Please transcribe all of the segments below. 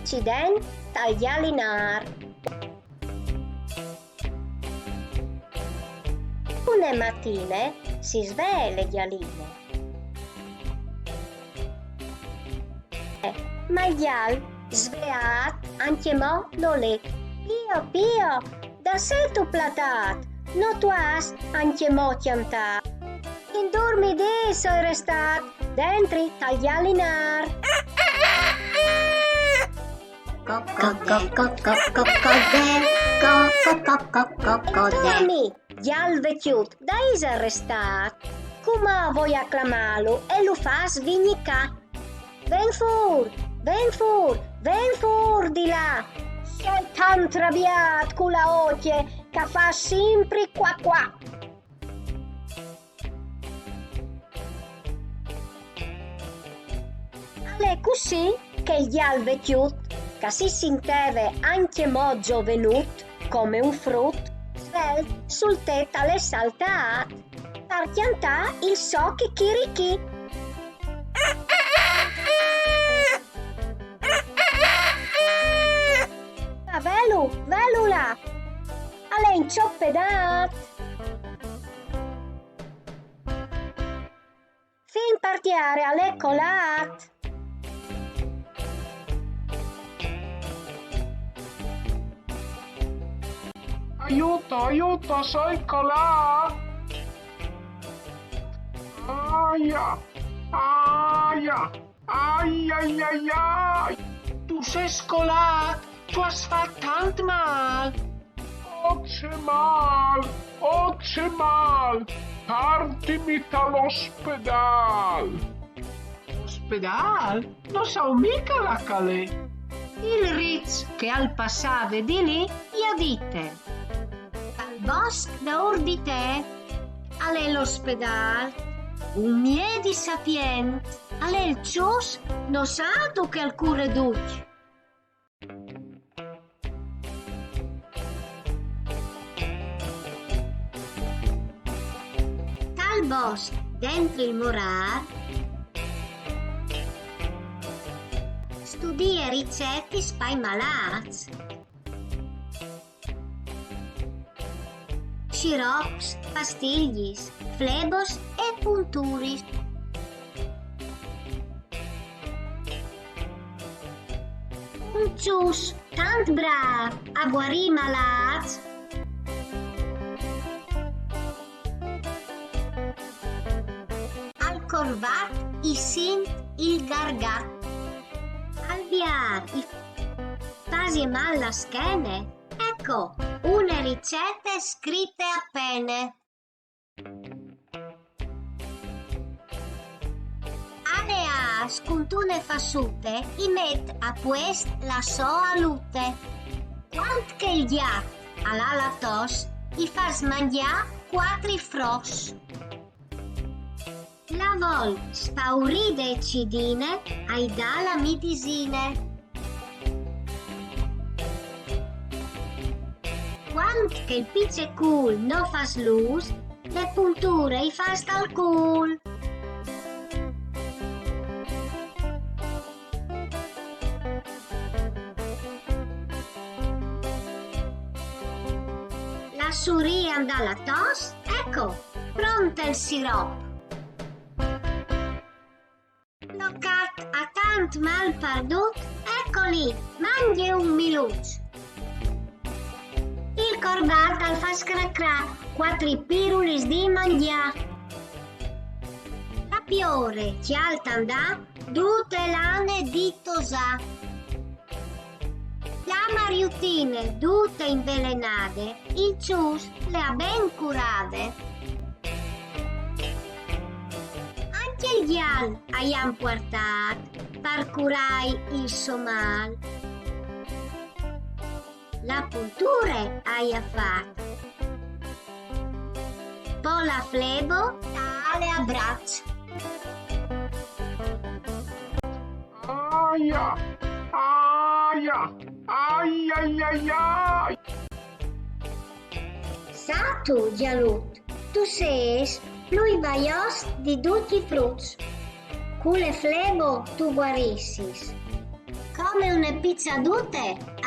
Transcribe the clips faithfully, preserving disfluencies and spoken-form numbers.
cident tal gjal in âr. Une matine si svee le gjaline. Ma il gjal sveât ancjemò nol è. Pio, pio, da sêstu platât? No tu âs ancjemò cjantât? Indurmidît soi restât, dentri tal gjal in âr. Cocodè, cocodè, cocodè. Insome, gjal vecjut, dai isal restât? Cumò o voi a clamâlu e lu fâs vignî ca. Ven fûr, ven fûr, ven fûr di là. Soi tant rabiât cu la ocje che e fâs simpri cuà cuà. Al è cussì che il gjal vecjut, che si sinteve ancjemò zovenut come un frut, svelt sul tet al è saltât par cjantâ il so chicchirichì. Ah, velu, velu là! Al è inçopedât! Fin par tiere al è colât! Aiuto, aiuto, soi colât! Aia! Aia! Ai, ai, ai, ai! Tu sês colât, tu âs fat tant mâl! Oh, ce mâl, oh, ce mâl! Puartimi tal ospedâl! Ospedâl? No sai migo là che al è. Il riç che al passave di li i à dite: Tal bosc daûr di te al è l'ospedâl, un miedi sapient al è il çus, no sâstu che al cure ducj. Tal bosc, dentri il morâr, studie ricetis pai malâts. Sirops, pastilis, flebos e punturis. Un çus tant brâf a vuarî malâts. Al corvat i sint il gargat. Al biâr i fâs mâl la schene. Eco, une ricete scrite a pene. A le âfs cuntune fassute i met a puest la sô alute. Cuant che il gjat al à la tos, i fâs mangjâ cuatri fros. La volp spauride e cidine, ai dà la midisine. Cuant che il piçecûl no fâs lûs, le punture i fâs tal cûl. La surî e à la tos, eco, pront il sirop. Lo cat al à tant mâl pardut, eco li, mangje un miluç. Il corvat al fâs cra cra, cuatri pirulis di mangjâ. La piore cjalt a 'nd à, dute lane di tosâ. La mariutine dute invelenade, il çus le à ben curade. Ancje il gjal a i àn puartât par curâi il so mâl. La punture a i à fat. Po la flebo tale a braç. Aia! Aia! Ai, ai, ai, ai! Sâstu, gjalut, tu sês plui vaiôs di ducj i fruts. Cu le flebo tu vuarissis. Come une piçadute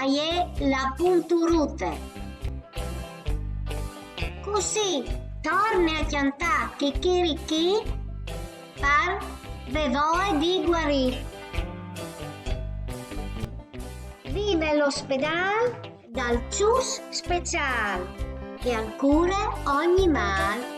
a je la punturute. Cussì torne a cjantâ chicchirichì par vê voie di guarî. Vin al ospedâl dal Çus Speciâl, che al cure ogni mâl.